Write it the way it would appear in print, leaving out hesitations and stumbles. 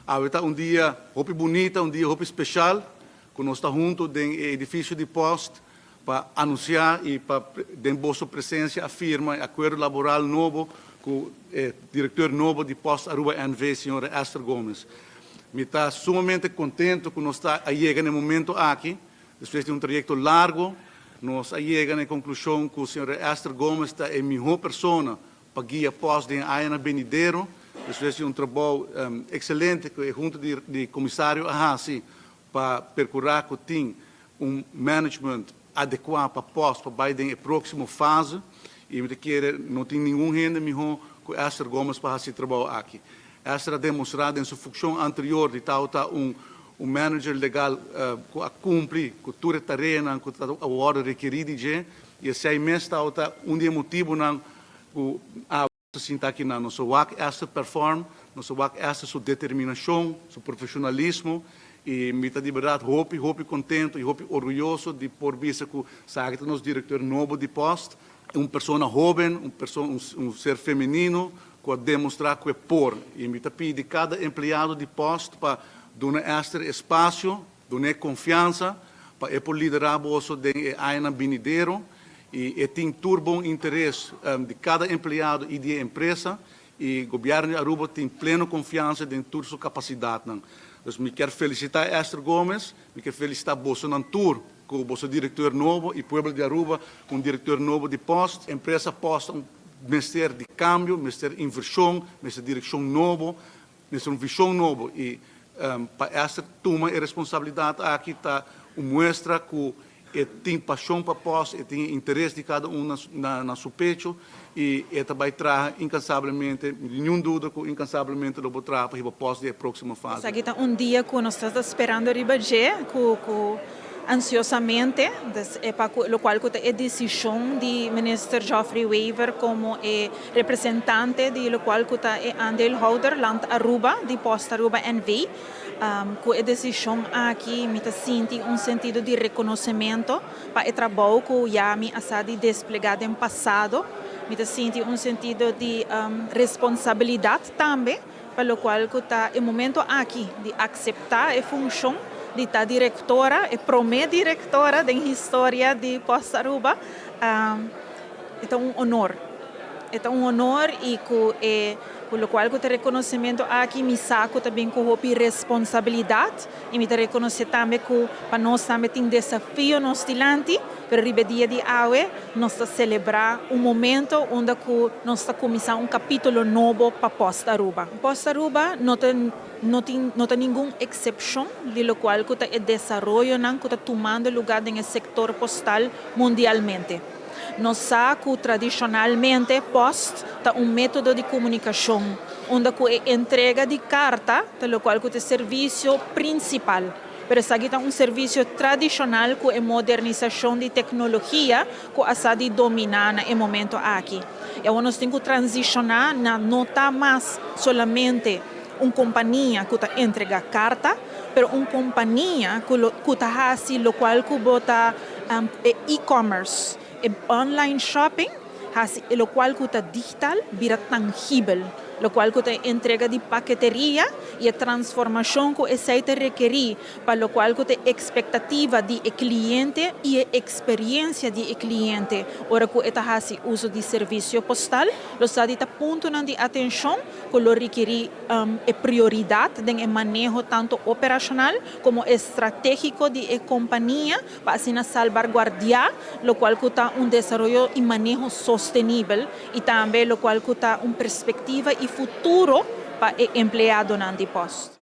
Awe ta un dia hopi bunita, un dia hopi special, cu nos ta hunto den e edificio di Post pa anuncia y pa den boso presencia a firma e acuerdo laboral nobo cu e directeur nobo di Post Aruba NV, señora Esther Gomez. Mi ta sumamente contento cu nos ta a yega na e momento aki, despues di un trayecto largo, nos a yega na e conclusion cu señora Esther Gomez ta e miho persona pa guia Post den e añanan benidero, despues di un trabou excelente cu e hunta di comisario a haci pa percura cu tin un management adecua pa Post pa bay den e proximo fase y mi ta kere no tin ningun hende miho cu Esther Gomez pa haci e trabou aki. Esther a demostra den su fuccion anterior di tawata un un manager legal cu a cumpli cu tur e tareanan cu ta a wordo rekeri di dje y esey mes tawata un di e motibonan cu a Ta sinta aki nan. Nos a wak Esther perform, nos a wak Esther su determinacion, su profesionalismo y mi ta di berdad hopi, hopi contento y hopi orguyoso di por bisa cu esaki ta nos director nobo di Post, un persona hoben, un persona, un ser femenino cu a demostra cu e por. Y mi ta pidi cada empleado di Post pa duna Esther espacio, Dun'é konfiansa pa e por liderá boso den e añanan binidero i e tin tur bon interes di kada empleado i di e empresa i Gobièrnu di Aruba tin pleno konfiansa den tur su kapasidatnan. Dus mi kier felisitá Esther Gomez, mi kier felisitá bosonan tur ku boso direkteur nobo i pueblo di Aruba ku un direkteur nobo di Post. Empresa Post ta un mester di kambio, mester invershon, mester direkshon nobo, Mester un vision nobo y pa Esther tuma e responsabilidad aki ta un muestra cu e tin pasion pa Post, e tin e interes di cada un na su pecho y e ta bay traha incansablemente, mi tin niun duda cu incansablemente lo bo traha pa hiba Post di e proximo fase. Esaki ta un dia cu nos ta sperando riba dje cu ansiosamente, dus e pa cu locual cu ta e decision di Minister Geoffrey Wever como e representante di locual cu ta e aandeelhouder Land Aruba di Post Aruba NV. Cu e decision aki mi ta sinti un sentido di reconocemento pa e trabou cu ya mi a sa di desplega den pasado. Mi ta sinti un sentido di responsabilidad tambe. Pa locual cu ta e momento aki di acepta e funcion di ta directora, e prome directora den historia di Post Aruba, e ta un honor. E ta un honor y cu e cu locual cu ta reconocimento aki mi sa cu ta bin cu hopi responsabilidad y mi ta reconoce tambe cu pa nos tambe tin desafio nos dilanti, pero riba e dia di awe nos ta celebra un momento unda cu nos ta cuminsa un capitulo nobo pa Post Aruba. Post Aruba no ta no tin no ta ningun excepcion di locual cu ta e desaroyonan cu ta tumando lugar den e sector postal mundialmente. Nos sa cu tradicionalmente post ta un metodo di comunicacion unda cu e entrega di carta ta locual cu ta e servicio principal. Pero esaki ta un servicio tradicional cu e modernisacion di tecnologia cu a sa di domina na e momento aki. Y awor nos tin cu transiciona na no ta mas solamente un compania cu ta entrega carta, pero un compania cu lo cu ta haci locual cu bo ta e e-commerce, e online shopping, haci e locual cu ta digital bira tangibel, locual cu ta e entrega di paketeria y e transformacion cu esey ta rekeri pa locual cu ta e expectativa di e cliente y e experiencia di e cliente ora cu e ta haci uso di servicio postal, lo sa di ta puntonan di atencion cu lo rekeri e prioridad den e maneho tanto operacional como estrategico di e compania pa asina salbarguardiá lokual ku ta un desaroyo i maneho sostenibel i tambe lokual ku ta un perspektiva i futuro pa e empleadonan di Post.